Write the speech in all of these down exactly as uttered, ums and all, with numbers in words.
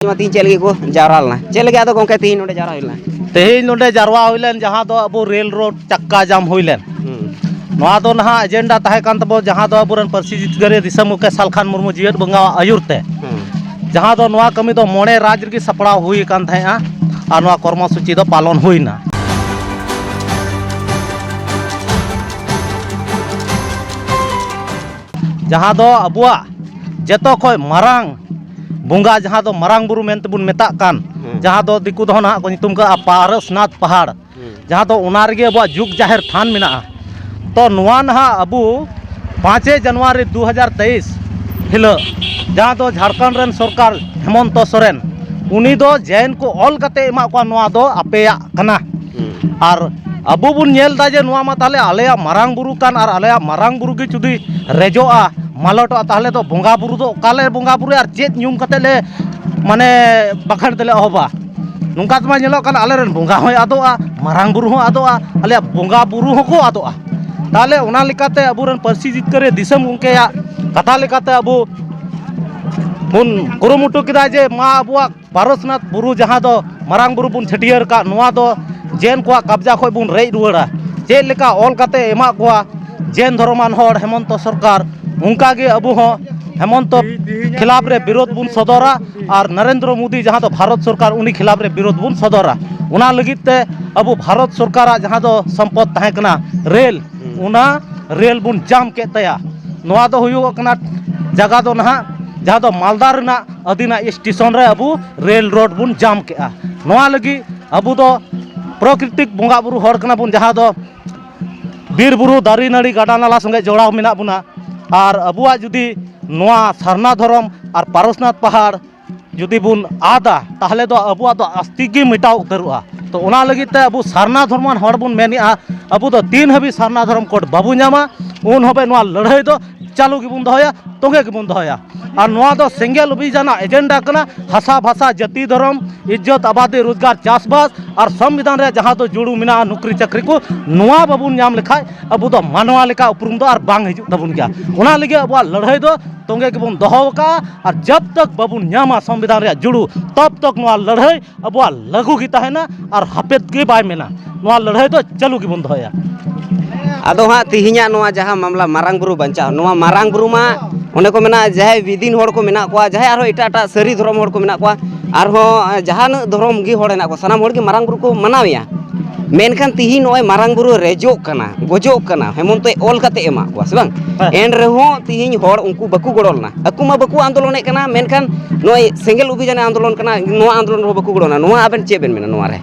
ᱢᱟ ᱛᱮᱦᱮᱧ ᱪᱮᱫ ᱞᱟᱹᱜᱤᱫ ᱠᱚ ᱡᱟᱣᱨᱟ ᱞᱮᱱᱟ? ᱪᱮᱫ ᱞᱟᱹᱜᱤᱫ ᱟᱫᱚ ᱜᱚᱢᱠᱮ ᱛᱮᱦᱮᱧ ᱱᱚᱰᱮ ᱡᱟᱣᱨᱟ ᱦᱩᱭ ᱞᱮᱱᱟ? ᱛᱮᱦᱮᱧ ᱱᱚᱰᱮ ᱡᱟᱨᱣᱟ ᱦᱩᱭ ᱞᱮᱱ, ᱡᱟᱦᱟᱸ ᱫᱚ ᱟᱵᱚ ᱨᱮᱞ ᱨᱳᱰ ᱪᱟᱠᱠᱟ ᱡᱟᱢ ᱦᱩᱭ ᱞᱮᱱ, ᱦᱩᱸ᱾ ᱱᱚᱣᱟ ᱫᱚ ᱱᱟᱦᱟᱜ ᱮᱡᱮᱱᱰᱟ ᱛᱟᱦᱮᱸ ᱠᱟᱱ ᱛᱟᱵᱚ, ᱡᱟᱦᱟᱸ ᱫᱚ ᱟᱵᱚᱨᱮᱱ ᱯᱟᱹᱨᱥᱤ ᱡᱤᱛᱠᱟᱹᱨᱤᱭᱟᱹ ᱫᱤᱥᱚᱢ ᱜᱚᱢᱠᱮ ᱥᱟᱞᱠᱷᱟᱱ ᱢᱩᱨᱢᱩ ᱡᱤᱣᱮᱫ ᱵᱚᱸᱜᱟᱣᱟᱜ ᱟᱹᱭᱩᱨ ᱛᱮ, ᱦᱩᱸ᱾ ᱡᱟᱦᱟᱸ ᱫᱚ ᱱᱚᱣᱟ ᱠᱟᱹᱢᱤ ᱫᱚ ᱢᱚᱬᱮ ᱨᱟᱡᱽ ᱨᱮᱜᱮ ᱥᱟᱯᱲᱟᱣ ᱦᱩᱭ ᱟᱠᱟᱱ ᱛᱟᱦᱮᱸᱜᱼᱟ ᱟᱨ ᱱᱚᱣᱟ ᱠᱚᱨᱢᱚ ᱥᱩᱪᱤ ᱫᱚ ᱯᱟᱞᱚᱱ ᱦᱩᱭᱱᱟ᱾ ᱡᱟᱦᱟᱸ ᱫᱚ ᱟᱵᱚᱣᱟᱜ ᱡᱚᱛᱚ ᱠᱷᱚᱡ ᱢᱟᱨᱟᱝ ᱵᱚᱸᱜᱟ, ᱡᱟᱦᱟᱸ ᱫᱚ ᱢᱟᱨᱟᱝ ᱵᱩᱨᱩ ᱢᱮᱱᱛᱮ ᱵᱚᱱ ᱢᱮᱛᱟᱜ ᱠᱟᱱ, ᱦᱩᱸ᱾ ᱡᱟᱦᱟᱸ ᱫᱚ ᱫᱤᱠᱩ ᱫᱚ ᱱᱟᱦᱟᱜ ᱠᱚ ᱧᱩᱛᱩᱢ ᱠᱟᱜᱼᱟ ᱯᱟᱨᱥᱱᱟᱛᱷ ᱯᱟᱦᱟᱲ, ᱦᱩᱸ᱾ ᱡᱟᱦᱟᱸ ᱫᱚ ᱚᱱᱟ ᱨᱮᱜᱮ ᱟᱵᱚᱣᱟᱜ ᱡᱩᱜᱽ ᱡᱟᱦᱮᱨ ᱛᱷᱟᱱ ᱢᱮᱱᱟᱜᱼᱟ᱾ ᱛᱚ ᱱᱚᱣᱟ ᱱᱟᱦᱟᱜ ᱟᱵᱚ ᱯᱟᱸᱪᱮᱭ ᱡᱟᱱᱩᱣᱟᱨᱤ ᱫᱩ ᱦᱟᱡᱟᱨ ᱛᱮᱭᱤᱥ ᱦᱤᱞᱳᱜ, ᱡᱟᱦᱟᱸ ᱫᱚ ᱡᱷᱟᱲᱠᱷᱚᱸᱰ ᱨᱮᱱ ᱥᱚᱨᱠᱟᱨ ᱦᱮᱢᱚᱱᱛᱚ ᱥᱚᱨᱮᱱ, ᱩᱱᱤ ᱫᱚ ᱡᱮᱱ ᱠᱚ ᱚᱞ ᱠᱟᱛᱮ ᱮᱢᱟᱜ ᱠᱚᱣᱟ, ᱱᱚᱣᱟ ᱫᱚ ᱟᱯᱮᱭᱟᱜ ᱠᱟᱱᱟ᱾ ᱦᱩᱸ᱾ ᱟᱨ ᱟᱵᱚ ᱵᱚᱱ ᱧᱮᱞ ᱮᱫᱟ ᱡᱮ ᱱᱚᱣᱟ ᱢᱟ ᱛᱟᱦᱞᱮ ᱟᱞᱮᱭᱟᱜ ᱢᱟᱨᱟᱝ ᱵᱩᱨᱩ ᱠᱟᱱ, ᱟᱨ ᱟᱞᱮᱭᱟᱜ ᱢᱟᱨᱟᱝ ᱵᱩᱨᱩ ᱜᱮ ᱡᱩᱫᱤ ᱨᱮᱡᱚᱜᱼᱟ, ᱢᱟᱞᱚᱴᱚᱜᱼᱟ, ᱛᱟᱦᱞᱮ ᱫᱚ ᱵᱚᱸᱜᱟ ᱵᱩᱨᱩ ᱫᱚ ᱚᱠᱟᱞᱮ ᱵᱚᱸᱜᱟ ᱵᱩᱨᱩᱭᱟ ᱟᱨ ᱪᱮᱫ ᱧᱩᱢ ᱠᱟᱛᱮ ᱞᱮ ᱢᱟᱱᱮ ᱵᱟᱠᱷᱮᱲ ᱫᱚᱞᱮ ᱮᱦᱚᱵᱟ? ᱱᱚᱝᱠᱟ ᱛᱮᱢᱟ ᱧᱮᱞᱚᱜ ᱠᱟᱱᱟ, ᱟᱞᱮᱨᱮᱱ ᱵᱚᱸᱜᱟ ᱦᱚᱸᱭ ᱟᱫᱚᱜᱼᱟ, ᱢᱟᱨᱟᱝ ᱵᱩᱨᱩ ᱦᱚᱸ ᱟᱫᱚᱜᱼᱟ, ᱟᱞᱮᱭᱟᱜ ᱵᱚᱸᱜᱟ ᱵᱩᱨᱩ ᱦᱚᱸᱠᱚ ᱟᱫᱚᱜᱼᱟ᱾ ᱛᱟᱦᱞᱮ ᱚᱱᱟ ᱞᱮᱠᱟᱛᱮ ᱟᱵᱚᱨᱮᱱ ᱯᱟᱹᱨᱥᱤ ᱡᱤᱛᱠᱟᱹᱨᱤᱭᱟᱹ ᱫᱤᱥᱚᱢ ᱜᱚᱢᱠᱮᱭᱟᱜ ᱠᱟᱛᱷᱟ ᱞᱮᱠᱟᱛᱮ ᱟᱵᱚ ᱵᱚᱱ ᱠᱩᱨᱩᱢᱩᱴᱩ ᱠᱮᱫᱟ ᱡᱮ ᱢᱟ ᱟᱵᱚᱣᱟᱜ ᱯᱟᱨᱚᱥᱱᱟᱛᱷ ᱵᱩᱨᱩ, ᱡᱟᱦᱟᱸ ᱫᱚ ᱢᱟᱨᱟᱝ ᱵᱩᱨᱩ ᱵᱚᱱ ᱪᱷᱟᱹᱴᱭᱟᱹᱨ ᱟᱠᱟᱫ, ᱱᱚᱣᱟ ᱫᱚ ᱡᱮᱱ ᱠᱚᱣᱟᱜ ᱠᱟᱵᱽᱡᱟ ᱠᱷᱚᱱ ᱵᱚᱱ ᱨᱮᱡ ᱨᱩᱣᱟᱹᱲᱟ᱾ ᱪᱮᱫ ᱞᱮᱠᱟ ᱚᱞ ᱠᱟᱛᱮ ᱮᱢᱟᱜ ᱠᱚᱣᱟ ᱡᱮᱱ ᱫᱷᱚᱨᱚᱢᱟᱱ ᱦᱚᱲ ᱦᱮᱢᱚᱱᱛᱚ ᱥᱚᱨᱠᱟᱨ, ᱚᱱᱠᱟ ᱜᱮ ᱟᱵᱚ ᱦᱚᱸ ᱦᱮᱢᱚᱱᱛᱚ ᱠᱷᱤᱞᱟᱯ ᱨᱮ ᱵᱤᱨᱳᱫᱷ ᱵᱚᱱ ᱥᱚᱫᱚᱨᱟ ᱟᱨ ᱱᱚᱨᱮᱱᱫᱨᱚ ᱢᱳᱫᱤ, ᱡᱟᱦᱟᱸ ᱫᱚ ᱵᱷᱟᱨᱚᱛ ᱥᱚᱨᱠᱟᱨ, ᱩᱱᱤ ᱠᱷᱤᱞᱟᱯ ᱨᱮ ᱵᱤᱨᱳᱫᱷ ᱵᱚᱱ ᱥᱚᱫᱚᱨᱟ᱾ ᱚᱱᱟ ᱞᱟᱹᱜᱤᱫ ᱛᱮ ᱟᱵᱚ ᱵᱷᱟᱨᱚᱛ ᱥᱚᱨᱠᱟᱨᱟᱜ ᱡᱟᱦᱟᱸ ᱫᱚ ᱥᱚᱢᱯᱚᱫ ᱛᱟᱦᱮᱸ ᱠᱟᱱᱟ ᱨᱮᱞ, ᱦᱩᱸ᱾ ᱚᱱᱟ ᱨᱮᱞ ᱵᱚᱱ ᱡᱟᱢ ᱠᱮᱫ ᱛᱟᱭᱟ᱾ ᱱᱚᱣᱟ ᱫᱚ ᱦᱩᱭᱩᱜᱚᱜ ᱠᱟᱱᱟ ᱡᱟᱭᱜᱟ ᱫᱚ ᱱᱟᱦᱟᱜ ᱡᱟᱦᱟᱸ ᱫᱚ ᱢᱟᱞᱫᱟ ᱨᱮᱱᱟᱜ ᱟᱹᱫᱤᱱᱟ ᱥᱴᱮᱥᱚᱱ ᱨᱮ ᱟᱵᱚ ᱨᱮᱞ ᱨᱳᱰ ᱵᱚᱱ ᱡᱟᱢ ᱠᱮᱜᱼᱟ᱾ ᱱᱚᱣᱟ ᱞᱟᱹᱜᱤᱫ ᱟᱵᱚ ᱫᱚ ᱯᱨᱚᱠᱨᱤᱛᱤᱠ ᱵᱚᱸᱜᱟ ᱵᱩᱨᱩ ᱦᱚᱲ ᱠᱟᱱᱟ ᱵᱚᱱ, ᱡᱟᱦᱟᱸ ᱫᱚ ᱵᱤᱨ ᱵᱩᱨᱩ, ᱫᱟᱨᱮ ᱱᱟᱹᱲᱤ, ᱜᱟᱰᱟ ᱱᱟᱞᱟ ᱥᱚᱸᱜᱮ ᱡᱚᱲᱟᱣ ᱢᱮᱱᱟᱜ ᱵᱚᱱᱟ᱾ ᱟᱨ ᱟᱵᱚᱣᱟᱜ ᱡᱩᱫᱤ ᱱᱚᱣᱟ ᱥᱟᱨᱱᱟ ᱫᱷᱚᱨᱚᱢ ᱟᱨ ᱯᱟᱨᱚᱥᱱᱟᱛᱷ ᱯᱟᱦᱟᱲ ᱡᱩᱫᱤ ᱵᱚᱱ ᱟᱫᱟ, ᱛᱟᱦᱚᱞᱮ ᱫᱚ ᱟᱵᱚᱣᱟᱜ ᱫᱚ ᱟᱥᱛᱤ ᱜᱮ ᱢᱮᱴᱟᱣ ᱩᱛᱟᱹᱨᱚᱜᱼᱟ᱾ ᱛᱚ ᱚᱱᱟ ᱞᱟᱹᱜᱤᱫ ᱛᱮ ᱟᱵᱚ ᱥᱟᱨᱱᱟ ᱫᱷᱚᱨᱚᱢᱟᱱ ᱦᱚᱲ ᱵᱚᱱ ᱢᱮᱱᱮᱜᱼᱟ, ᱟᱵᱚ ᱫᱚ ᱛᱤᱱ ᱦᱟᱹᱵᱤᱡ ᱥᱟᱨᱱᱟ ᱫᱷᱚᱨᱚᱢ ᱠᱳᱰ ᱵᱟᱵᱚ ᱧᱟᱢᱟ, ᱩᱱ ᱦᱟᱹᱵᱤᱡ ᱱᱚᱣᱟ ᱞᱟᱹᱲᱦᱟᱹᱭ ᱫᱚ ᱪᱟᱹᱞᱩ ᱜᱮᱵᱚᱱ ᱫᱚᱦᱚᱭᱟ, ᱛᱚᱸᱜᱮ ᱜᱮᱵᱚᱱ ᱫᱚᱦᱚᱭᱟ᱾ ᱟᱨ ᱱᱚᱣᱟ ᱫᱚ ᱥᱮᱸᱜᱮᱞ ᱚᱵᱷᱤᱡᱟᱱᱟᱜ ᱮᱡᱮᱱᱰᱟ ᱠᱟᱱᱟ᱾ ᱦᱟᱥᱟ ᱵᱷᱟᱥᱟ, ᱡᱟᱹᱛᱤ ᱫᱷᱚᱨᱚᱢ, ᱤᱡᱽᱡᱚᱛ, ᱟᱵᱟᱫᱤ, ᱨᱳᱡᱽᱜᱟᱨ, ᱪᱟᱥᱵᱟᱥ ᱟᱨ ᱥᱚᱝᱵᱤᱫᱷᱟᱱ ᱨᱮᱭᱟᱜ ᱡᱟᱦᱟᱸ ᱫᱚ ᱡᱩᱲᱩ ᱢᱮᱱᱟᱜᱼᱟ, ᱱᱚᱠᱨᱤ ᱪᱟᱹᱠᱨᱤ ᱠᱚ, ᱱᱚᱣᱟ ᱵᱟᱵᱚᱱ ᱧᱟᱢ ᱞᱮᱠᱷᱟᱡ ᱟᱵᱚ ᱫᱚ ᱢᱟᱱᱣᱟ ᱞᱮᱠᱟ ᱩᱯᱨᱩᱢ ᱫᱚ ᱟᱨ ᱵᱟᱝ ᱦᱤᱡᱩᱜ ᱛᱟᱵᱚᱱ ᱜᱮᱭᱟ᱾ ᱚᱱᱟ ᱞᱟᱹᱜᱤᱫ ᱟᱵᱚᱣᱟᱜ ᱞᱟᱹᱲᱦᱟᱹᱭ ᱫᱚ ᱛᱚᱸᱜᱮ ᱜᱮᱵᱚᱱ ᱫᱚᱦᱚ ᱟᱠᱟᱫᱼᱟ᱾ ᱟᱨ ᱡᱟᱵ ᱛᱟᱠ ᱵᱟᱵᱚᱱ ᱧᱟᱢᱟ ᱥᱚᱝᱵᱤᱫᱷᱟᱱ ᱨᱮᱭᱟᱜ ᱡᱩᱲᱩ, ᱛᱚᱵ ᱛᱚᱠ ᱱᱚᱣᱟ ᱞᱟᱹᱲᱦᱟᱹᱭ ᱟᱵᱚᱣᱟᱜ ᱞᱟᱹᱜᱩ ᱜᱮ ᱛᱟᱦᱮᱱᱟ ᱟᱨ ᱦᱟᱯᱮᱫ ᱜᱮ ᱵᱟᱭ ᱢᱮᱱᱟ᱾ ᱱᱚᱣᱟ ᱞᱟᱹᱲᱦᱟᱹᱭ ᱫᱚ ᱪᱟᱹᱞᱩ ᱜᱮᱵᱚᱱ ᱫᱚᱦᱚᱭᱟ᱾ ᱟᱫᱚ ᱦᱟᱸᱜ ᱛᱤᱦᱤᱧᱟᱜ ᱱᱚᱣᱟ ᱡᱟᱦᱟᱸ ᱢᱟᱢᱞᱟ ᱢᱟᱨᱟᱝ ᱵᱩᱨᱩ ᱵᱟᱧᱪᱟᱣ, ᱱᱚᱣᱟ ᱢᱟᱨᱟᱝ ᱵᱩᱨᱩ ᱢᱟ ᱚᱸᱰᱮ ᱠᱚ ᱢᱮᱱᱟ ᱡᱟᱦᱟᱸᱭ ᱵᱤᱫᱤᱱ ᱦᱚᱲ ᱠᱚ ᱢᱮᱱᱟᱜ ᱠᱚᱣᱟ, ᱡᱟᱦᱟᱸᱭ ᱟᱨᱦᱚᱸ ᱮᱴᱟᱜ ᱮᱴᱟᱜ ᱥᱟᱹᱨᱤ ᱫᱷᱚᱨᱚᱢ ᱦᱚᱲ ᱠᱚ ᱢᱮᱱᱟᱜ ᱠᱚᱣᱟ, ᱟᱨᱦᱚᱸ ᱡᱟᱦᱟᱱᱟᱜ ᱫᱷᱚᱨᱚᱢ ᱜᱮ ᱦᱚᱲ ᱦᱮᱱᱟᱜ ᱠᱚᱣᱟ, ᱥᱟᱱᱟᱢ ᱦᱚᱲ ᱜᱮ ᱢᱟᱨᱟᱝ ᱵᱩᱨᱩ ᱠᱚ ᱢᱟᱱᱟᱣᱮᱭᱟ᱾ ᱢᱮᱱᱠᱷᱟᱱ ᱛᱤᱦᱤᱧ ᱱᱚᱜᱼᱚᱭ ᱢᱟᱨᱟᱝ ᱵᱩᱨᱩ ᱨᱮᱡᱚᱜ ᱠᱟᱱᱟ, ᱜᱚᱡᱚᱜ ᱠᱟᱱᱟ, ᱦᱮᱢᱚᱱᱛᱚᱭ ᱚᱞ ᱠᱟᱛᱮ ᱮᱢᱟᱜ ᱠᱚᱣᱟ ᱥᱮ ᱵᱟᱝ? ᱦᱮᱸ᱾ ᱮᱱ ᱨᱮᱦᱚᱸ ᱛᱤᱦᱤᱧ ᱦᱚᱲ ᱩᱱᱠᱩ ᱵᱟᱠᱚ ᱜᱚᱲᱚ ᱞᱮᱱᱟ᱾ ᱟᱠᱚ ᱢᱟ ᱵᱟᱠᱚ ᱟᱱᱫᱳᱞᱚᱱᱮᱫ ᱠᱟᱱᱟ, ᱢᱮᱱᱠᱷᱟᱱ ᱱᱚᱜᱼᱚᱭ ᱥᱮᱸᱜᱮᱞ ᱚᱵᱷᱤᱡᱟᱱᱮ ᱟᱱᱫᱳᱞᱚᱱ ᱠᱟᱱᱟ, ᱱᱚᱣᱟ ᱟᱱᱫᱳᱞᱚᱱ ᱨᱮᱦᱚᱸ ᱵᱟᱠᱚ ᱜᱚᱲᱚ ᱞᱮᱱᱟ᱾ ᱱᱚᱣᱟ ᱟᱵᱮᱱ ᱪᱮᱫ ᱵᱮᱱ ᱢᱮᱱᱟ ᱱᱚᱣᱟ ᱨᱮ?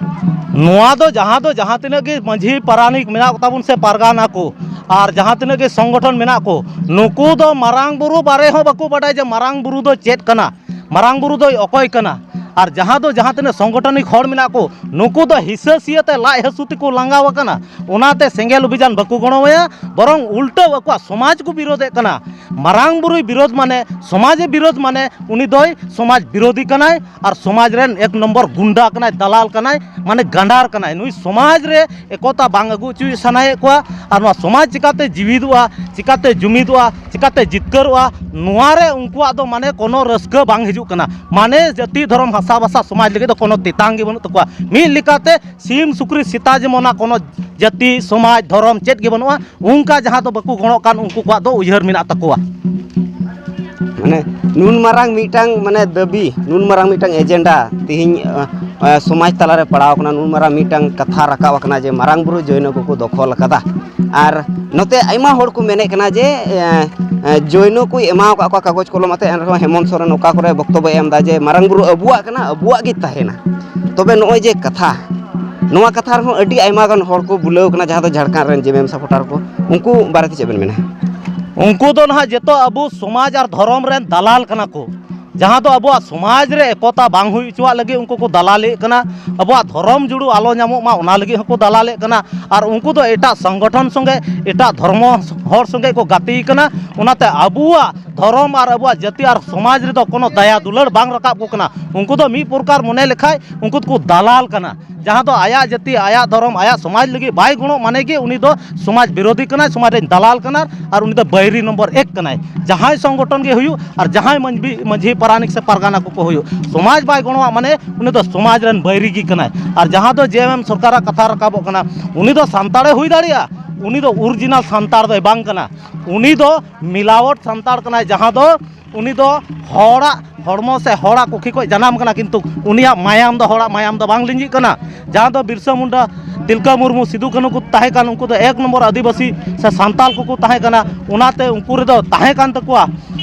ᱱᱚᱣᱟ ᱫᱚ ᱡᱟᱦᱟᱸ ᱫᱚ ᱡᱟᱦᱟᱸ ᱛᱤᱱᱟᱹᱜ ᱜᱮ ᱢᱟᱹᱡᱷᱤ ᱯᱟᱨᱟᱱᱤᱠ ᱢᱮᱱᱟᱜ ᱠᱚ ᱛᱟᱵᱚᱱ ᱥᱮ ᱯᱟᱨᱜᱟᱱᱟ ᱠᱚ, ᱟᱨ ᱡᱟᱦᱟᱸ ᱛᱤᱱᱟᱹᱜ ᱜᱮ ᱥᱚᱝᱜᱚᱴᱷᱚᱱ ᱢᱮᱱᱟᱜ ᱠᱚ, ᱱᱩᱠᱩ ᱫᱚ ᱢᱟᱨᱟᱝ ᱵᱩᱨᱩ ᱵᱟᱨᱮ ᱦᱚᱸ ᱵᱟᱠᱚ ᱵᱟᱰᱟᱭ ᱡᱮ ᱢᱟᱨᱟᱝ ᱵᱩᱨᱩ ᱫᱚ ᱪᱮᱫ ᱠᱟᱱᱟ, ᱢᱟᱨᱟᱝ ᱵᱩᱨᱩ ᱫᱚᱭ ᱚᱠᱚᱭ ᱠᱟᱱᱟ᱾ ᱟᱨ ᱡᱟᱦᱟᱸ ᱫᱚ ᱡᱟᱦᱟᱸ ᱛᱤᱱᱟᱹᱜ ᱥᱚᱝᱜᱚᱴᱷᱚᱱᱤᱠ ᱦᱚᱲ ᱢᱮᱱᱟᱜ ᱠᱚ, ᱱᱩᱠᱩ ᱫᱚ ᱦᱤᱥᱟᱹ ᱥᱤᱭᱟᱹ ᱛᱮ ᱞᱟᱡ ᱦᱟᱹᱥᱩ ᱛᱮᱠᱚ ᱞᱟᱸᱜᱟᱣ ᱟᱠᱟᱱᱟ᱾ ᱚᱱᱟᱛᱮ ᱥᱮᱸᱜᱮᱞ ᱚᱵᱷᱤᱡᱟᱱ ᱵᱟᱠᱚ ᱜᱚᱲᱚᱣᱟᱭᱟ, ᱵᱚᱨᱚᱝ ᱩᱞᱴᱟᱹᱣ ᱟᱠᱚᱣᱟᱜ ᱥᱚᱢᱟᱡᱽ ᱠᱚ ᱵᱤᱨᱳᱫᱮᱫ ᱠᱟᱱᱟ᱾ ᱢᱟᱨᱟᱝ ᱵᱩᱨᱩᱭ ᱵᱤᱨᱳᱫ ᱢᱟᱱᱮ, ᱥᱚᱢᱟᱡᱽ ᱮ ᱵᱤᱨᱳᱫ ᱢᱟᱱᱮ, ᱩᱱᱤ ᱫᱚᱭ ᱥᱚᱢᱟᱡᱽ ᱵᱤᱨᱳᱫᱷᱤ ᱠᱟᱱᱟᱭ᱾ ᱟᱨ ᱥᱚᱢᱟᱡᱽ ᱨᱮᱱ ᱮᱠ ᱱᱚᱢᱵᱚᱨ ᱜᱩᱱᱰᱟ ᱠᱟᱱᱟᱭ, ᱫᱟᱞᱟᱞ ᱠᱟᱱᱟᱭ, ᱢᱟᱱᱮ ᱜᱟᱸᱰᱟᱨ ᱠᱟᱱᱟᱭ᱾ ᱱᱩᱭ ᱥᱚᱢᱟᱡᱽ ᱨᱮ ᱮᱠᱚᱛᱟ ᱵᱟᱝ ᱟᱹᱜᱩ ᱦᱚᱪᱚᱭ ᱥᱟᱱᱟᱭᱮᱫ ᱠᱚᱣᱟ᱾ ᱟᱨ ᱱᱚᱣᱟ ᱥᱚᱢᱟᱡᱽ ᱪᱤᱠᱟᱛᱮ ᱡᱤᱣᱤᱫᱚᱜᱼᱟ, ᱪᱤᱠᱟᱛᱮ ᱡᱩᱢᱤᱫᱚᱜᱼᱟ, ᱪᱤᱠᱟᱛᱮ ᱡᱤᱛᱠᱟᱹᱨᱚᱜᱼᱟ, ᱱᱚᱣᱟ ᱨᱮ ᱩᱱᱠᱩᱣᱟᱜ ᱫᱚ ᱢᱟᱱᱮ ᱠᱳᱱᱳ ᱨᱟᱹᱥᱠᱟᱹ ᱵᱟᱝ ᱦᱤᱡᱩᱜ ᱠᱟᱱᱟ᱾ ᱢᱟᱱᱮ ᱡᱟᱹᱛᱤ ᱫᱷᱚᱨᱚᱢ ᱦᱟᱥᱟ ᱵᱷᱟᱥᱟ ᱥᱚᱢᱟᱡᱽ ᱞᱟᱹᱜᱤᱫ ᱫᱚ ᱠᱳᱱᱳ ᱛᱮᱛᱟᱝ ᱜᱮ ᱵᱟᱹᱱᱩᱜ ᱛᱟᱠᱚᱣᱟ᱾ ᱢᱤᱫ ᱞᱮᱠᱟᱛᱮ ᱥᱤᱢ ᱥᱩᱠᱨᱤ ᱥᱮᱛᱟ ᱡᱮᱢᱚᱱ ᱚᱱᱟ ᱠᱳᱱᱳ ᱡᱟᱹᱛᱤ ᱥᱚᱢᱟᱡᱽ ᱫᱷᱚᱨᱚᱢ ᱪᱮᱫ ᱜᱮ ᱵᱟᱹᱱᱩᱜᱼᱟ, ᱚᱱᱠᱟ ᱡᱟᱦᱟᱸ ᱫᱚ ᱵᱟᱠᱚ ᱜᱚᱲᱚᱜ ᱠᱟᱱ ᱩᱱᱠᱩ ᱠᱚᱣᱟᱜ ᱫᱚ ᱩᱭᱦᱟᱹᱨ ᱢᱮᱱᱟᱜ ᱛᱟᱠᱚᱣᱟ᱾ ᱢᱟᱱᱮ ᱱᱩᱱ ᱢᱟᱨᱟᱝ ᱢᱤᱫᱴᱟᱝ ᱢᱟᱱᱮ ᱫᱟᱹᱵᱤ, ᱱᱩᱱ ᱢᱟᱨᱟᱝ ᱢᱤᱫᱴᱟᱝ ᱮᱡᱮᱱᱰᱟ ᱛᱤᱦᱤᱧ, ᱟᱸ, ᱟᱸ, ᱥᱚᱢᱟᱡᱽ ᱛᱟᱞᱟᱨᱮ ᱯᱟᱲᱟᱣ ᱟᱠᱟᱱᱟ, ᱱᱩᱱ ᱢᱟᱨᱟᱝ ᱢᱤᱫᱴᱟᱝ ᱠᱟᱛᱷᱟ ᱨᱟᱠᱟᱵ ᱟᱠᱟᱱᱟ ᱡᱮ ᱢᱟᱨᱟᱝ ᱵᱩᱨᱩ ᱡᱚᱭᱱᱚ ᱠᱚᱠᱚ ᱫᱚᱠᱷᱚᱞ ᱟᱠᱟᱫᱟ᱾ ᱟᱨ ᱱᱚᱛᱮ ᱟᱭᱢᱟ ᱦᱚᱲ ᱠᱚ ᱢᱮᱱᱮᱫ ᱠᱟᱱᱟ ᱡᱮ, ᱟᱸ, ᱟᱸ, ᱡᱚᱭᱱᱚ ᱠᱚᱭ ᱮᱢᱟ ᱟᱠᱟᱫ ᱠᱚᱣᱟ ᱠᱟᱜᱚᱡᱽ ᱠᱚᱞᱚᱢ ᱟᱛᱮ, ᱮᱱᱨᱮᱦᱚᱸ ᱦᱮᱢᱚᱱᱛ ᱥᱚᱨᱮᱱ ᱚᱠᱟ ᱠᱚᱨᱮ ᱵᱚᱠᱛᱚᱵᱚᱭ ᱮᱢ ᱮᱫᱟ ᱡᱮ ᱢᱟᱨᱟᱝ ᱵᱩᱨᱩ ᱟᱵᱚᱣᱟᱜ ᱠᱟᱱᱟ, ᱟᱵᱚᱣᱟᱜ ᱜᱮ ᱛᱟᱦᱮᱱᱟ᱾ ᱛᱚᱵᱮ ᱱᱚᱜᱼᱚᱭ ᱡᱮ ᱠᱟᱛᱷᱟ, ᱱᱚᱣᱟ ᱠᱟᱛᱷᱟ ᱨᱮᱦᱚᱸ ᱟᱹᱰᱤ ᱟᱭᱢᱟ ᱜᱟᱱ ᱦᱚᱲ ᱠᱚ ᱵᱩᱞᱟᱹᱣ ᱠᱟᱱᱟ, ᱡᱟᱦᱟᱸ ᱫᱚ ᱡᱷᱟᱲᱠᱷᱚᱸᱰ ᱨᱮᱱ ᱡᱮᱢᱮᱢ ᱥᱟᱯᱳᱴᱟᱨ ᱠᱚ, ᱩᱱᱠᱩ ᱵᱟᱨᱮᱛᱮ ᱪᱮᱫ ᱵᱮᱱ ᱢᱮᱱᱟ? ᱩᱱᱠᱩ ᱫᱚ ᱱᱟᱦᱟᱜ ᱡᱚᱛᱚ ᱟᱵᱚ ᱥᱚᱢᱟᱡᱽ ᱟᱨ ᱫᱷᱚᱨᱚᱢ ᱨᱮᱱ ᱫᱟᱞᱟᱞ ᱠᱟᱱᱟ ᱠᱚ᱾ ᱡᱟᱦᱟᱸ ᱫᱚ ᱟᱵᱚᱣᱟᱜ ᱥᱚᱢᱟᱡᱽ ᱨᱮ ᱮᱠᱚᱛᱟ ᱵᱟᱝ ᱦᱩᱭ ᱦᱚᱪᱚᱣᱟᱜ ᱞᱟᱹᱜᱤᱫ ᱩᱱᱠᱩ ᱠᱚ ᱫᱟᱞᱟᱞᱮᱫ ᱠᱟᱱᱟ, ᱟᱵᱚᱣᱟᱜ ᱫᱷᱚᱨᱚᱢ ᱡᱩᱲᱩ ᱟᱞᱚ ᱧᱟᱢᱚᱜ ᱢᱟ ᱚᱱᱟ ᱞᱟᱹᱜᱤᱫ ᱦᱚᱸᱠᱚ ᱫᱟᱞᱟᱞᱮᱫ ᱠᱟᱱᱟ᱾ ᱟᱨ ᱩᱱᱠᱩ ᱫᱚ ᱮᱴᱟᱜ ᱥᱚᱝᱜᱚᱴᱷᱚᱱ ᱥᱚᱸᱜᱮ, ᱮᱴᱟᱜ ᱫᱷᱚᱨᱢᱚ ᱦᱚᱲ ᱥᱚᱸᱜᱮ ᱠᱚ ᱜᱟᱛᱮ ᱠᱟᱱᱟ᱾ ᱚᱱᱟᱛᱮ ᱟᱵᱚᱣᱟᱜ ᱫᱷᱚᱨᱚᱢ ᱟᱨ ᱟᱵᱚᱣᱟᱜ ᱡᱟᱹᱛᱤ ᱟᱨ ᱥᱚᱢᱟᱡᱽ ᱨᱮᱫᱚ ᱠᱳᱱᱳ ᱫᱟᱭᱟ ᱫᱩᱞᱟᱹᱲ ᱵᱟᱝ ᱨᱟᱠᱟᱵ ᱠᱚ ᱠᱟᱱᱟ᱾ ᱩᱱᱠᱩ ᱫᱚ ᱢᱤᱫ ᱯᱨᱚᱠᱟᱨ ᱢᱚᱱᱮ ᱞᱮᱠᱷᱟᱡ ᱩᱱᱠᱩ ᱫᱚᱠᱚ ᱫᱟᱞᱟᱞ ᱠᱟᱱᱟ᱾ ᱡᱟᱦᱟᱸ ᱫᱚ ᱟᱭᱟᱜ ᱡᱟᱹᱛᱤ, ᱟᱭᱟᱜ ᱫᱷᱚᱨᱚᱢ, ᱟᱭᱟᱜ ᱥᱚᱢᱟᱡᱽ ᱞᱟᱹᱜᱤᱫ ᱵᱟᱭ ᱜᱩᱱᱚᱜ ᱢᱟᱱᱮ ᱜᱮ ᱩᱱᱤ ᱫᱚ ᱥᱚᱢᱟᱡᱽ ᱵᱤᱨᱳᱫᱷᱤ ᱠᱟᱱᱟᱭ, ᱥᱚᱢᱟᱡᱽ ᱨᱮᱱ ᱫᱟᱞᱟᱞ ᱠᱟᱱᱟᱭ, ᱟᱨ ᱩᱱᱤ ᱫᱚ ᱵᱟᱹᱭᱨᱤ ᱱᱚᱢᱵᱚᱨ ᱮᱠ ᱠᱟᱱᱟᱭ᱾ ᱡᱟᱦᱟᱸᱭ ᱥᱚᱝᱜᱚᱴᱷᱚᱱ ᱜᱮ ᱦᱩᱭᱩᱜ ᱟᱨ ᱡᱟᱦᱟᱸᱭ ᱢᱟᱹᱡᱷᱤ, ᱢᱟᱹᱡᱷᱤ ᱯᱟᱨᱟᱱᱤᱠ ᱥᱮ ᱯᱟᱨᱜᱟᱱᱟ ᱠᱚᱠᱚ ᱦᱩᱭᱩᱜ, ᱥᱚᱢᱟᱡᱽ ᱵᱟᱭ ᱜᱚᱲᱚᱣᱟᱜ ᱢᱟᱱᱮ ᱩᱱᱤ ᱫᱚ ᱥᱚᱢᱟᱡᱽ ᱨᱮᱱ ᱵᱟᱹᱭᱨᱤ ᱜᱮ ᱠᱟᱱᱟᱭ᱾ ᱟᱨ ᱡᱟᱦᱟᱸ ᱫᱚ ᱡᱮ ᱮᱢ ᱮᱢ ᱥᱚᱨᱠᱟᱨᱟᱜ ᱠᱟᱛᱷᱟ ᱨᱟᱠᱟᱵᱚᱜ ᱠᱟᱱᱟ, ᱩᱱᱤ ᱫᱚ ᱥᱟᱱᱛᱟᱲᱮ ᱦᱩᱭ ᱫᱟᱲᱮᱭᱟᱜᱼᱟ, ᱩᱱᱤ ᱫᱚ ᱚᱨᱤᱡᱤᱱᱟᱞ ᱥᱟᱱᱛᱟᱲ ᱫᱚᱭ ᱵᱟᱝ ᱠᱟᱱᱟ᱾ ᱩᱱᱤ ᱫᱚ ᱢᱤᱞᱟᱣᱚᱴ ᱥᱟᱱᱛᱟᱲ ᱠᱟᱱᱟᱭ, ᱡᱟᱦᱟᱸ ᱫᱚ ᱩᱱᱤ ᱫᱚ ᱦᱚᱲᱟᱜ ᱦᱚᱲᱢᱚ ᱥᱮ ᱦᱚᱲᱟᱜ ᱠᱩᱠᱷᱤ ᱠᱷᱚᱱ ᱡᱟᱱᱟᱢ ᱠᱟᱱᱟ, ᱠᱤᱱᱛᱩ ᱩᱱᱤᱭᱟᱜ ᱢᱟᱭᱟᱢ ᱫᱚ ᱦᱚᱲᱟᱜ ᱢᱟᱭᱟᱢ ᱫᱚ ᱵᱟᱝ ᱞᱤᱸᱡᱤᱜ ᱠᱟᱱᱟ᱾ ᱡᱟᱦᱟᱸ ᱫᱚ ᱵᱤᱨᱥᱟ ᱢᱩᱱᱰᱟ, ᱛᱤᱞᱠᱟᱹ ᱢᱩᱨᱢᱩ, ᱥᱤᱫᱩ ᱠᱟᱹᱱᱦᱩ ᱠᱚ ᱛᱟᱦᱮᱸ ᱠᱟᱱ, ᱩᱱᱠᱩ ᱫᱚ ᱮᱠ ᱱᱚᱢᱵᱚᱨ ᱟᱹᱫᱤᱵᱟᱹᱥᱤ ᱥᱮ ᱥᱟᱱᱛᱟᱲ ᱠᱚᱠᱚ ᱛᱟᱦᱮᱸ ᱠᱟᱱᱟ᱾ ᱚᱱᱟᱛᱮ ᱩᱱᱠᱩ ᱨᱮᱫᱚ ᱛᱟᱦᱮᱸ ᱠᱟᱱ ᱛᱟᱠᱚᱣᱟ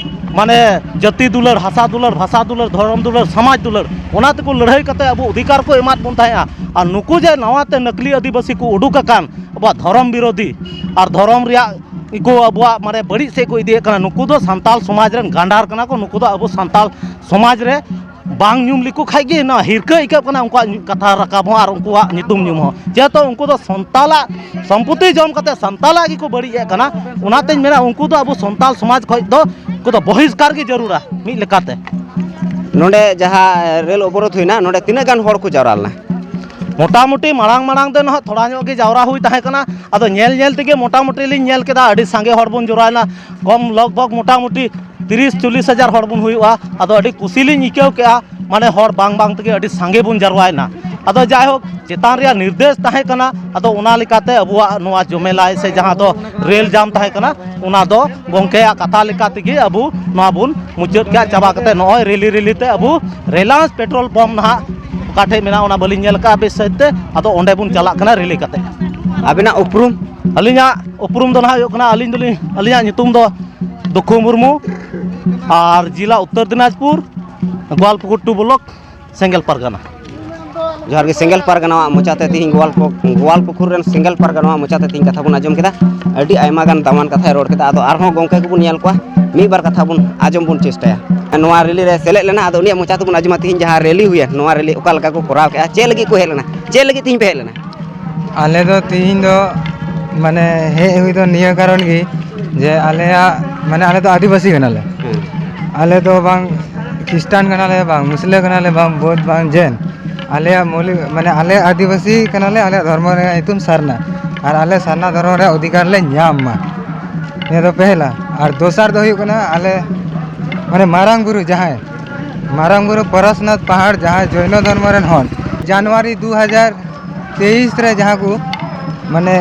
ᱢᱟᱱᱮ ᱡᱟᱹᱛᱤ ᱫᱩᱞᱟᱹᱲ, ᱦᱟᱥᱟ ᱫᱩᱞᱟᱹᱲ, ᱵᱷᱟᱥᱟ ᱫᱩᱞᱟᱹᱲ, ᱫᱷᱚᱨᱚᱢ ᱫᱩᱞᱟᱹᱲ, ᱥᱚᱢᱟᱡᱽ ᱫᱩᱞᱟᱹᱲ᱾ ᱚᱱᱟ ᱛᱮᱠᱚ ᱞᱟᱹᱲᱦᱟᱹᱭ ᱠᱟᱛᱮ ᱟᱵᱚ ᱚᱫᱷᱤᱠᱟᱨ ᱠᱚ ᱮᱢᱟᱫ ᱵᱚᱱ ᱛᱟᱦᱮᱸᱜᱼᱟ᱾ ᱟᱨ ᱱᱩᱠᱩ ᱡᱮ ᱱᱟᱣᱟᱛᱮ ᱱᱟᱠᱞᱤ ᱟᱹᱫᱤᱵᱟᱹᱥᱤ ᱠᱚ ᱩᱰᱩᱠ ᱟᱠᱟᱱ, ᱟᱵᱚᱣᱟᱜ ᱫᱷᱚᱨᱚᱢ ᱵᱤᱨᱳᱫᱷᱤ ᱟᱨ ᱫᱷᱚᱨᱚᱢ ᱨᱮᱭᱟᱜ ᱠᱚ ᱟᱵᱚᱣᱟᱜ ᱢᱟᱱᱮ ᱵᱟᱹᱲᱤᱡ ᱥᱮᱫ ᱠᱚ ᱤᱫᱤᱭᱮᱫ ᱠᱟᱱᱟ, ᱱᱩᱠᱩ ᱫᱚ ᱥᱟᱱᱛᱟᱲ ᱥᱚᱢᱟᱡᱽ ᱨᱮᱱ ᱜᱟᱸᱰᱟᱨ ᱠᱟᱱᱟ ᱠᱚ᱾ ᱱᱩᱠᱩ ᱫᱚ ᱟᱵᱚ ᱥᱟᱱᱛᱟᱲ ᱥᱚᱢᱟᱡᱽ ᱨᱮ ᱵᱟᱝ ᱧᱩᱢ ᱞᱮᱠᱚ ᱠᱷᱟᱡ ᱜᱮ ᱱᱚᱣᱟ ᱦᱤᱨᱠᱟᱹ ᱟᱹᱭᱠᱟᱹᱜ ᱠᱟᱱᱟ, ᱩᱱᱠᱩᱣᱟᱜ ᱠᱟᱛᱷᱟ ᱨᱟᱠᱟᱵ ᱦᱚᱸ ᱟᱨ ᱩᱱᱠᱩᱣᱟᱜ ᱧᱩᱛᱩᱢ ᱧᱩᱢ ᱦᱚᱸ᱾ ᱡᱮᱦᱮᱛᱩ ᱩᱱᱠᱩ ᱫᱚ ᱥᱟᱱᱛᱟᱲᱟᱜ ᱥᱚᱢᱯᱚᱛᱤ ᱡᱚᱢ ᱠᱟᱛᱮ ᱥᱟᱱᱛᱟᱲᱟᱜ ᱜᱮᱠᱚ ᱵᱟᱹᱲᱤᱡ ᱮᱫ ᱠᱟᱱᱟ᱾ ᱚᱱᱟᱛᱮᱧ ᱢᱮᱱᱟ ᱩᱱᱠᱩ ᱫᱚ ᱟᱵᱚ ᱥᱟᱱᱛᱟᱲ ᱥᱚᱢᱟᱡᱽ ᱠᱷᱚᱡ ᱫᱚ ᱩᱱᱠᱩ ᱫᱚ ᱵᱚᱦᱤᱥᱠᱟᱨ ᱜᱮ ᱡᱟᱹᱨᱩᱲᱟ ᱢᱤᱫ ᱞᱮᱠᱟᱛᱮ᱾ ᱱᱚᱰᱮ ᱡᱟᱦᱟᱸ ᱨᱮᱞ ᱚᱵᱚᱨᱳᱫᱷ ᱦᱩᱭᱱᱟ, ᱱᱚᱰᱮ ᱛᱤᱱᱟᱹᱜ ᱜᱟᱱ ᱦᱚᱲ ᱠᱚ ᱡᱟᱣᱨᱟ ᱞᱮᱱᱟ? ᱢᱚᱴᱟᱢᱩᱴᱤ ᱢᱟᱲᱟᱝ ᱢᱟᱲᱟᱝ ᱫᱚ ᱱᱟᱦᱟᱜ ᱛᱷᱚᱲᱟ ᱧᱚᱜ ᱜᱮ ᱡᱟᱣᱨᱟ ᱦᱩᱭ ᱛᱟᱦᱮᱸ ᱠᱟᱱᱟ᱾ ᱟᱫᱚ ᱧᱮᱞ ᱧᱮᱞ ᱛᱮᱜᱮ ᱢᱚᱴᱟᱢᱩᱴᱤ ᱞᱤᱧ ᱧᱮᱞ ᱠᱮᱫᱟ ᱟᱹᱰᱤ ᱥᱟᱸᱜᱮ ᱦᱚᱲ ᱵᱚᱱ ᱡᱟᱣᱨᱟᱭᱮᱱᱟ᱾ ᱠᱚᱢ ᱞᱚᱜᱽ ᱵᱷᱚᱜᱽ ᱢᱚᱴᱟᱢᱩᱴᱤ ᱛᱤᱨᱤᱥ ᱪᱚᱞᱞᱤᱥ ᱦᱟᱡᱟᱨ ᱦᱚᱲ ᱵᱚᱱ ᱦᱩᱭᱩᱜᱼᱟ᱾ ᱟᱫᱚ ᱟᱹᱰᱤ ᱠᱩᱥᱤ ᱞᱤᱧ ᱟᱹᱭᱠᱟᱹᱣ ᱠᱮᱜᱼᱟ, ᱢᱟᱱᱮ ᱦᱚᱲ ᱵᱟᱝ ᱵᱟᱝ ᱛᱮᱜᱮ ᱟᱹᱰᱤ ᱥᱟᱸᱜᱮ ᱵᱚᱱ ᱡᱟᱨᱣᱟᱭᱮᱱᱟ᱾ ᱟᱫᱚ ᱡᱟᱭᱦᱳᱠ, ᱪᱮᱛᱟᱱ ᱨᱮᱭᱟᱜ ᱱᱤᱨᱫᱮᱥ ᱛᱟᱦᱮᱸ ᱠᱟᱱᱟ, ᱟᱫᱚ ᱚᱱᱟ ᱞᱮᱠᱟᱛᱮ ᱟᱵᱚᱣᱟᱜ ᱱᱚᱣᱟ ᱡᱚᱢᱮᱞᱟᱭ ᱥᱮ ᱡᱟᱦᱟᱸ ᱫᱚ ᱨᱮᱞ ᱡᱟᱢ ᱛᱟᱦᱮᱸ ᱠᱟᱱᱟ, ᱚᱱᱟ ᱫᱚ ᱜᱚᱢᱠᱮᱭᱟᱜ ᱠᱟᱛᱷᱟ ᱞᱮᱠᱟ ᱛᱮᱜᱮ ᱟᱵᱚ ᱱᱚᱣᱟ ᱵᱚᱱ ᱢᱩᱪᱟᱹᱫ ᱠᱮᱜᱼᱟ᱾ ᱪᱟᱵᱟ ᱠᱟᱛᱮ ᱱᱚᱜᱼᱚᱭ ᱨᱮᱞᱤ ᱨᱮᱞᱤ ᱛᱮ ᱟᱵᱚ ᱨᱤᱞᱟᱭᱮᱱᱥ ᱯᱮᱴᱨᱳᱞ ᱯᱟᱢᱯ ᱱᱟᱦᱟᱜ ᱚᱠᱟ ᱴᱷᱮᱡ ᱢᱮᱱᱟᱜᱼᱟ, ᱚᱱᱟ ᱵᱟᱹᱞᱤᱧ ᱧᱮᱞ ᱠᱟᱜᱼᱟ ᱵᱮᱥ ᱥᱟᱺᱦᱤᱡ ᱛᱮ᱾ ᱟᱫᱚ ᱚᱸᱰᱮ ᱵᱚᱱ ᱪᱟᱞᱟᱜ ᱠᱟᱱᱟ ᱨᱮᱞᱤ ᱠᱟᱛᱮ᱾ ᱟᱵᱤᱱᱟᱜ ᱩᱯᱨᱩᱢ? ᱟᱹᱞᱤᱧᱟᱜ ᱩᱯᱨᱩᱢ ᱫᱚ ᱱᱟᱦᱟᱜ ᱦᱩᱭᱩᱜ ᱠᱟᱱᱟ, ᱟᱹᱞᱤᱧ ᱫᱚᱞᱤᱧ, ᱟᱹᱞᱤᱧᱟᱜ ᱧᱩᱛᱩᱢ ᱫᱚ ᱫᱩᱠᱷᱩ ᱢᱩᱨᱢᱩ, ᱟᱨ ᱡᱮᱞᱟ ᱩᱛᱛᱚᱨ ᱫᱤᱱᱟᱡᱽᱯᱩᱨ, ᱜᱳᱣᱟᱞᱯᱩᱠᱩᱨ ᱴᱩ ᱵᱞᱚᱠ, ᱥᱮᱸᱜᱮᱞ ᱯᱟᱨᱜᱟᱱᱟ᱾ ᱡᱚᱦᱟᱨ ᱜᱮ᱾ ᱥᱮᱸᱜᱮᱞ ᱯᱟᱨᱜᱟᱱᱟᱣᱟᱜ ᱢᱚᱪᱟᱛᱮ ᱛᱮᱦᱮᱧ ᱜᱳᱣᱟᱞ ᱯᱩ-, ᱜᱳᱣᱟᱞ ᱯᱩᱠᱷᱩᱨ ᱨᱮᱱ ᱥᱮᱸᱜᱮᱞ ᱯᱟᱨᱜᱟᱱᱟᱣᱟᱜ ᱢᱚᱪᱟᱛᱮ ᱛᱮᱦᱮᱧ ᱠᱟᱛᱷᱟ ᱵᱚᱱ ᱟᱸᱡᱚᱢ ᱠᱮᱫᱟ᱾ ᱟᱹᱰᱤ ᱟᱭᱢᱟ ᱜᱟᱱ ᱫᱟᱢᱟᱱ ᱠᱟᱛᱷᱟᱭ ᱨᱚᱲ ᱠᱮᱫᱟ᱾ ᱟᱫᱚ ᱟᱨᱦᱚᱸ ᱜᱚᱢᱠᱮ ᱠᱚᱵᱚᱱ ᱧᱮᱞ ᱠᱚᱣᱟ᱾ ᱢᱤᱫ ᱵᱟᱨ ᱠᱟᱛᱷᱟ ᱵᱚᱱ ᱟᱸᱡᱚᱢ ᱵᱚᱱ ᱪᱮᱥᱴᱟᱭᱟ᱾ ᱱᱚᱣᱟ ᱨᱮᱞᱤ ᱨᱮ ᱥᱮᱞᱮᱫ ᱞᱮᱱᱟ, ᱟᱫᱚ ᱩᱱᱤᱭᱟᱜ ᱢᱚᱪᱟ ᱛᱮᱵᱚᱱ ᱟᱸᱡᱚᱢᱟ ᱛᱤᱦᱤᱧ ᱡᱟᱦᱟᱸ ᱨᱮᱞᱤ ᱦᱩᱭᱮᱱ, ᱱᱚᱣᱟ ᱨᱮᱞᱤ ᱚᱠᱟ ᱞᱮᱠᱟ ᱠᱚ ᱠᱚᱨᱟᱣ ᱠᱮᱜᱼᱟ, ᱪᱮᱫ ᱞᱟᱹᱜᱤᱫ ᱠᱚ ᱦᱮᱡ ᱞᱮᱱᱟ, ᱪᱮᱫ ᱞᱟᱹᱜᱤᱫ ᱛᱤᱦᱤᱧ ᱯᱮ ᱦᱮᱡ ᱞᱮᱱᱟ? ᱟᱞᱮ ᱫᱚ ᱛᱤᱦᱤᱧ ᱫᱚ ᱢᱟᱱᱮ ᱦᱮᱡ ᱦᱩᱭ ᱫᱚ ᱱᱤᱭᱟᱹ ᱠᱟᱨᱚᱱ ᱜᱮ ᱡᱮ ᱟᱞᱮᱭᱟᱜ ᱢᱟᱱᱮ ᱟᱞᱮ ᱫᱚ ᱟᱹᱫᱤᱵᱟᱹᱥᱤ ᱠᱟᱱᱟᱞᱮ᱾ ᱦᱮᱸ᱾ ᱟᱞᱮ ᱫᱚ ᱵᱟᱝ ᱠᱷᱨᱤᱥᱴᱟᱱ ᱠᱟᱱᱟᱞᱮ, ᱵᱟᱝ ᱢᱩᱥᱞᱟᱹ ᱠᱟᱱᱟᱞᱮ, ᱵᱟᱝ ᱵᱳᱫᱷ, ᱵᱟᱝ ᱡᱮᱱ᱾ ᱟᱞᱮᱭᱟᱜ ᱢᱳᱣᱞᱤᱠ ᱢᱟᱱᱮ ᱟᱞᱮ ᱟᱹᱫᱤᱵᱟᱹᱥᱤ ᱠᱟᱱᱟᱞᱮ, ᱟᱞᱮᱭᱟᱜ ᱫᱷᱚᱨᱢᱚ ᱨᱮᱭᱟᱜ ᱧᱩᱛᱩᱢ ᱥᱟᱨᱱᱟ᱾ ᱟᱨ ᱟᱞᱮ ᱥᱟᱨᱱᱟ ᱫᱷᱚᱨᱚᱢ ᱨᱮᱭᱟᱜ ᱚᱫᱷᱤᱠᱟᱨ ᱞᱮ ᱧᱟᱢ ᱢᱟ, ᱱᱤᱭᱟᱹ ᱫᱚ ᱯᱮᱦᱞᱟ᱾ ᱟᱨ ᱫᱚᱥᱟᱨ ᱫᱚ ᱦᱩᱭᱩᱜ ᱠᱟᱱᱟ ᱟᱞᱮ ᱢᱟᱱᱮ ᱢᱟᱨᱟᱝ ᱵᱩᱨᱩ ᱡᱟᱦᱟᱸᱭ ᱢᱟᱨᱟᱝ ᱵᱩᱨᱩ ᱯᱚᱨᱮᱥᱱᱟᱛᱷ ᱯᱟᱦᱟᱲ ᱡᱟᱦᱟᱸᱭ ᱡᱚᱭᱱᱚ ᱫᱷᱚᱨᱢᱚ ᱨᱮᱱ ᱦᱚᱲ ᱡᱟᱱᱩᱣᱟᱨᱤ ᱫᱩ ᱦᱟᱡᱟᱨ ᱛᱮᱭᱤᱥ ᱨᱮ ᱡᱟᱦᱟᱸ ᱠᱚ ᱢᱟᱱᱮ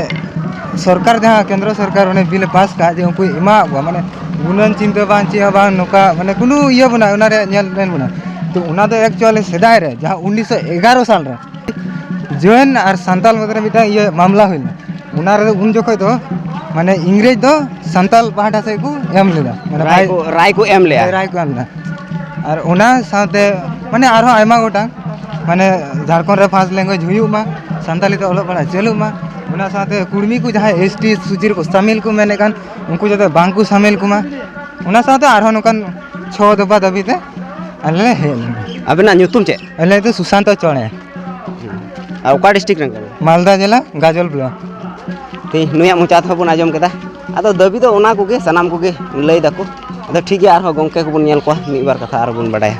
ᱥᱚᱨᱠᱟᱨ ᱡᱟᱦᱟᱸ ᱠᱮᱱᱫᱨᱚ ᱥᱚᱨᱠᱟᱨ ᱚᱱᱮ ᱵᱤᱞ ᱮ ᱯᱟᱥ ᱠᱟᱜ ᱡᱮ ᱩᱱᱠᱩ ᱮᱢᱟᱣᱟᱫ ᱠᱚᱣᱟ ᱢᱟᱱᱮ ᱜᱩᱱᱟᱹᱱ ᱪᱤᱱᱛᱟᱹ ᱵᱟᱝ ᱪᱮᱫ ᱦᱚᱸ ᱵᱟᱝ ᱱᱚᱝᱠᱟ ᱢᱟᱱᱮ ᱠᱳᱱᱳ ᱤᱭᱟᱹ ᱵᱟᱹᱱᱩᱜᱼᱟ ᱚᱱᱟ ᱨᱮᱭᱟᱜ ᱧᱮᱞ ᱢᱮᱱ ᱵᱟᱹᱱᱩᱜᱼᱟ᱾ ᱛᱚ ᱚᱱᱟ ᱫᱚ ᱮᱠᱪᱩᱭᱟᱞᱤ ᱥᱮᱫᱟᱭ ᱨᱮ ᱡᱟᱦᱟᱸ ᱩᱱᱤᱥᱥᱚ ᱮᱜᱟᱨᱚ ᱥᱟᱞ ᱨᱮ ᱡᱚᱭᱮᱱ ᱟᱨ ᱥᱟᱱᱛᱟᱞ ᱢᱚᱫᱽᱫᱷᱮ ᱨᱮ ᱢᱤᱫᱴᱟᱝ ᱤᱭᱟᱹ ᱢᱟᱢᱞᱟ ᱦᱩᱭ ᱞᱮᱱᱟ᱾ ᱚᱱᱟ ᱨᱮᱫᱚ ᱩᱱ ᱡᱚᱠᱷᱚᱡ ᱫᱚ ᱢᱟᱱᱮ ᱤᱝᱨᱮᱡᱽ ᱫᱚ ᱥᱟᱱᱛᱟᱞ ᱯᱟᱦᱴᱟ ᱥᱮᱫ ᱠᱚ ᱮᱢ ᱞᱮᱫᱟ, ᱢᱟᱱᱮ ᱨᱟᱭ ᱵᱟᱭ- ᱠᱚ ᱨᱟᱭ ᱠᱚ ᱮᱢ ᱞᱮᱫᱟ᱾ ᱦᱮᱸ, ᱨᱟᱭ ᱠᱚ ᱮᱢ ᱞᱮᱫᱟ᱾ ᱟᱨ ᱚᱱᱟ ᱥᱟᱶᱛᱮ ᱢᱟᱱᱮ ᱟᱨᱦᱚᱸ ᱟᱭᱢᱟ ᱜᱚᱴᱟᱝ ᱢᱟᱱᱮ ᱡᱷᱟᱲᱠᱷᱚᱸᱰ ᱨᱮ ᱯᱷᱟᱥᱴ ᱞᱮᱝᱜᱩᱭᱮᱡᱽ ᱦᱩᱭᱩᱜ ᱢᱟ, ᱥᱟᱱᱛᱟᱞᱤ ᱛᱮ ᱚᱞᱚᱜ ᱯᱟᱲᱦᱟᱜ ᱪᱟᱹᱞᱩᱜ ᱢᱟ, ᱚᱱᱟ ᱥᱟᱶᱛᱮ ᱠᱩᱲᱢᱤ ᱠᱚ ᱡᱟᱦᱟᱸᱭ ᱮᱥ ᱴᱤ ᱥᱩᱪᱤ ᱨᱮᱠᱚ ᱥᱟᱢᱤᱞ ᱠᱚ ᱢᱮᱱᱮᱫ ᱠᱟᱱ ᱩᱱᱠᱩ ᱡᱟᱛᱮ ᱵᱟᱝ ᱠᱚ ᱥᱟᱢᱤᱞ ᱠᱚᱢᱟ, ᱚᱱᱟ ᱥᱟᱶᱛᱮ ᱟᱨᱦᱚᱸ ᱱᱚᱝᱠᱟᱱ ᱪᱷᱚ ᱫᱚᱯᱷᱟ ᱫᱟᱹᱵᱤ ᱛᱮ ᱟᱞᱮ ᱞᱮ ᱦᱮᱡ ᱞᱮᱱᱟ᱾ ᱟᱵᱤᱱᱟᱜ ᱧᱩᱛᱩᱢ ᱪᱮᱫ? ᱟᱞᱮ ᱫᱚ ᱥᱩᱥᱟᱱᱛᱚ ᱪᱚᱬᱮ᱾ ᱟᱨ ᱚᱠᱟ ᱰᱤᱥᱴᱨᱤᱠᱴ ᱨᱮᱱ ᱠᱟᱱᱟ? ᱢᱟᱞᱫᱟ ᱡᱮᱞᱟ, ᱜᱟᱡᱚᱞ ᱵᱞᱚᱠ᱾ ᱛᱮᱦᱮᱧ ᱱᱩᱭᱟᱜ ᱢᱚᱪᱟ ᱛᱮᱦᱚᱸ ᱵᱚᱱ ᱟᱸᱡᱚᱢ ᱠᱮᱫᱟ᱾ ᱟᱫᱚ ᱫᱟᱹᱵᱤ ᱫᱚ ᱚᱱᱟ ᱠᱚᱜᱮ, ᱥᱟᱱᱟᱢ ᱠᱚᱜᱮ ᱞᱟᱹᱭ ᱫᱟᱠᱚ᱾ ᱟᱫᱚ ᱴᱷᱤᱠ ᱜᱮᱭᱟ, ᱟᱨᱦᱚᱸ ᱜᱚᱢᱠᱮ ᱠᱚᱵᱚᱱ ᱧᱮᱞ ᱠᱚᱣᱟ, ᱢᱤᱫ ᱵᱟᱨ ᱠᱟᱛᱷᱟ ᱟᱨᱦᱚᱸ ᱵᱚᱱ ᱵᱟᱰᱟᱭᱟ᱾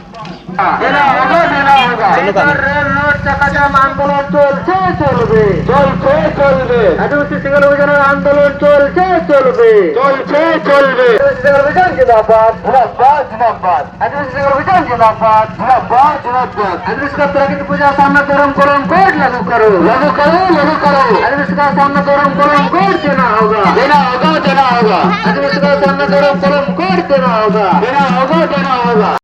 ᱪᱟᱹᱞᱩ ᱠᱟᱜ ᱢᱮ᱾ ᱨᱮᱞ ᱨᱳᱰ ᱪᱟᱠᱟᱡᱟᱢ ᱟᱱᱫᱳᱞᱚᱱ ᱪᱚᱞᱪᱷᱮ ᱪᱚᱞᱵᱮ, ᱪᱚᱞᱪᱷᱮ ᱪᱚᱞᱵᱮ᱾ ᱟᱹᱫᱤᱵᱟᱹᱥᱤ ᱥᱮᱸᱜᱮᱞ ᱚᱵᱷᱤᱡᱟᱱ ᱟᱱᱫᱳᱞᱚᱱ ᱪᱚᱞᱪᱷᱮ ᱪᱚᱞᱵᱮ, ᱪᱚᱞᱪᱷᱮ ᱪᱚᱞᱵᱮ᱾ ᱟᱹᱫᱤᱵᱟᱹᱥᱤ ᱥᱮᱸᱜᱮᱞ ᱚᱵᱷᱤᱡᱟᱱ ᱡᱤᱱᱫᱟᱵᱟᱫ, ᱡᱤᱱᱫᱟᱵᱟᱫ, ᱡᱤᱱᱫᱟᱵᱟᱫ᱾ ᱟᱹᱫᱤᱵᱟᱹᱥᱤ ᱥᱮᱸᱜᱮᱞ ᱚᱵᱷᱤᱡᱟᱱ ᱡᱤᱱᱫᱟᱵᱟᱫ, ᱡᱤᱱᱫᱟᱵᱟᱫ, ᱡᱤᱱᱫᱟᱵᱟᱫ᱾ आदिवासी का प्राकृतिक पूजा सामना धर्म कोड लागू करो, लागू करो, लागू करो। आदिवासी का सामना धर्म कोड देना होगा, देना होगा, देना होगा। आदिवासी का सामना धर्म कोड देना होगा, देना होगा, देना होगा।